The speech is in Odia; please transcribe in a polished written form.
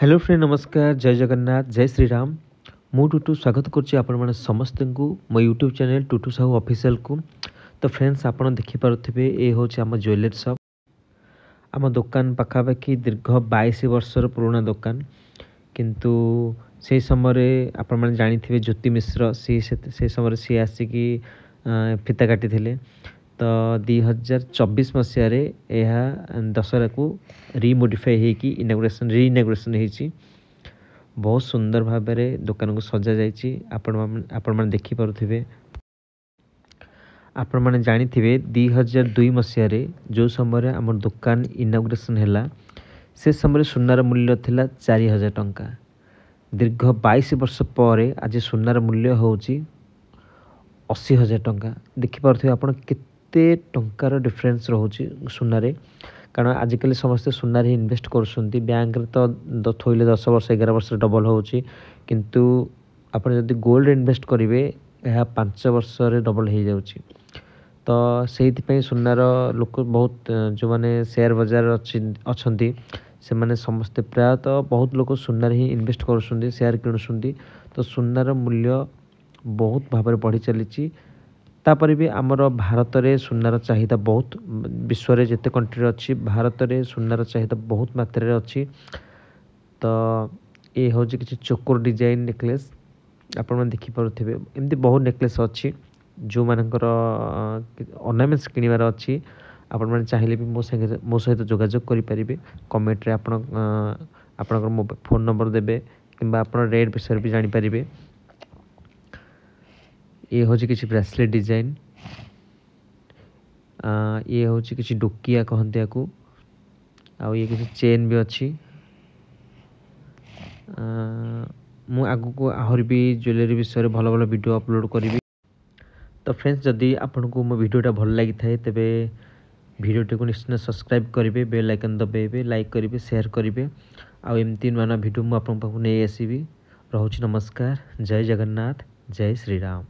ହ୍ୟାଲୋ ଫ୍ରେଣ୍ଡ, ନମସ୍କାର, ଜୟ ଜଗନ୍ନାଥ, ଜୟ ଶ୍ରୀରାମ। ମୁଁ ଟୁଟୁ ସ୍ୱାଗତ କରୁଛି ଆପଣମାନେ ସମସ୍ତଙ୍କୁ ମୋ ୟୁଟ୍ୟୁବ୍ ଚ୍ୟାନେଲ୍ ଟୁଟୁ ସାହୁ ଅଫିସିଆଲକୁ। ତ ଫ୍ରେଣ୍ଡସ୍, ଆପଣ ଦେଖିପାରୁଥିବେ, ଏ ହେଉଛି ଆମ ଜୁଏଲାରୀ ସପ୍। ଆମ ଦୋକାନ ପାଖାପାଖି ଦୀର୍ଘ 22 ବର୍ଷର ପୁରୁଣା ଦୋକାନ। କିନ୍ତୁ ସେଇ ସମୟରେ ଆପଣମାନେ ଜାଣିଥିବେ, ଜ୍ୟୋତି ମିଶ୍ର ସିଏ ସେ ସମୟରେ ସିଏ ଆସିକି ଫିତା କାଟିଥିଲେ। ତ 2024 ମସିହାରେ ଏହା ଦଶହରାକୁ ରିମୋଡ଼ିଫାଏ ହେଇକି ଇନାଗୁରେସନ୍, ରିଇନାଗୁରେସନ୍ ହେଇଛି। ବହୁତ ସୁନ୍ଦର ଭାବରେ ଦୋକାନକୁ ସଜାଯାଇଛି, ଆପଣମାନେ ଦେଖିପାରୁଥିବେ। ଆପଣମାନେ ଜାଣିଥିବେ, 2002 ମସିହାରେ ଯେଉଁ ସମୟରେ ଆମର ଦୋକାନ ଇନାଗୁରେସନ୍ ହେଲା, ସେ ସମୟରେ ସୁନାର ମୂଲ୍ୟ ଥିଲା 4000 ଟଙ୍କା। ଦୀର୍ଘ 22 ବର୍ଷ ପରେ ଆଜି ସୁନାର ମୂଲ୍ୟ ହେଉଛି 80,000 ଟଙ୍କା। ଦେଖିପାରୁଥିବେ ଆପଣ କେତେ ଟଙ୍କାର ଡିଫରେନ୍ସ ରହୁଛି ସୁନାରେ। କାରଣ ଆଜିକାଲି ସମସ୍ତେ ସୁନାରେ ହିଁ ଇନଭେଷ୍ଟ କରୁଛନ୍ତି। ବ୍ୟାଙ୍କରେ ତ ଥୋଇଲେ 10 ବର୍ଷ, 11 ବର୍ଷ ଡବଲ୍ ହେଉଛି, କିନ୍ତୁ ଆପଣ ଯଦି ଗୋଲ୍ଡ ଇନଭେଷ୍ଟ କରିବେ, ଏହା 5 ବର୍ଷରେ ଡବଲ୍ ହେଇଯାଉଛି। ତ ସେଇଥିପାଇଁ ସୁନାର ଲୋକ ବହୁତ, ଯେଉଁମାନେ ସେୟାର ବଜାର ଅଛି ଅଛନ୍ତି, ସେମାନେ ସମସ୍ତେ ପ୍ରାୟତଃ ବହୁତ ଲୋକ ସୁନାରେ ହିଁ ଇନଭେଷ୍ଟ କରୁଛନ୍ତି, ସେୟାର କିଣୁଛନ୍ତି। ତ ସୁନାର ମୂଲ୍ୟ ବହୁତ ଭାବରେ ବଢ଼ି ଚାଲିଛି। ତାପରେ ବି ଆମର ଭାରତରେ ସୁନାର ଚାହିଦା ବହୁତ, ବିଶ୍ୱରେ ଯେତେ କଣ୍ଟ୍ରି ଅଛି, ଭାରତରେ ସୁନାର ଚାହିଦା ବହୁତ ମାତ୍ରାରେ ଅଛି। ତ ଏ ହେଉଛି କିଛି ଚୋକର ଡିଜାଇନ୍ ନେକଲେସ୍, ଆପଣମାନେ ଦେଖିପାରୁଥିବେ। ଏମିତି ବହୁତ ନେକଲେସ୍ ଅଛି। ଯେଉଁମାନଙ୍କର ଅର୍ଣ୍ଣାମେଣ୍ଟସ୍ କିଣିବାର ଅଛି, ଆପଣମାନେ ଚାହିଁଲେ ବି ମୋ ସାଙ୍ଗରେ, ମୋ ସହିତ ଯୋଗାଯୋଗ କରିପାରିବେ। କମେଣ୍ଟରେ ଆପଣ ଆପଣଙ୍କର ଫୋନ୍ ନମ୍ବର ଦେବେ କିମ୍ବା ଆପଣ ରେଟ୍ ବିଷୟରେ ବି ଜାଣିପାରିବେ। ଇଏ ହେଉଛି କିଛି ବ୍ରାସଲେଟ୍ ଡିଜାଇନ୍, ଇଏ ହେଉଛି କିଛି ଡୋକିଆ କହନ୍ତି ୟାକୁ, ଆଉ ଇଏ କିଛି ଚେନ୍ ବି ଅଛି। ମୁଁ ଆଗକୁ ଆହୁରି ବି ଜୁଏଲାରୀ ବିଷୟରେ ଭଲ ଭଲ ଭିଡ଼ିଓ ଅପଲୋଡ଼ କରିବି। ତ ଫ୍ରେଣ୍ଡସ୍, ଯଦି ଆପଣଙ୍କୁ ମୋ ଭିଡ଼ିଓଟା ଭଲ ଲାଗିଥାଏ, ତେବେ ଭିଡ଼ିଓଟିକୁ ନିଶ୍ଚିତ ସବସ୍କ୍ରାଇବ୍ କରିବେ, ବେଲ୍ ଆଇକନ୍ ଦବାଇବେ, ଲାଇକ୍ କରିବେ, ସେୟାର କରିବେ, ଆଉ ଏମିତି ନୂଆ ନୂଆ ଭିଡ଼ିଓ ମୁଁ ଆପଣଙ୍କ ପାଖକୁ ନେଇ ଆସିବି। ରହୁଛି, ନମସ୍କାର, ଜୟ ଜଗନ୍ନାଥ, ଜୟ ଶ୍ରୀରାମ।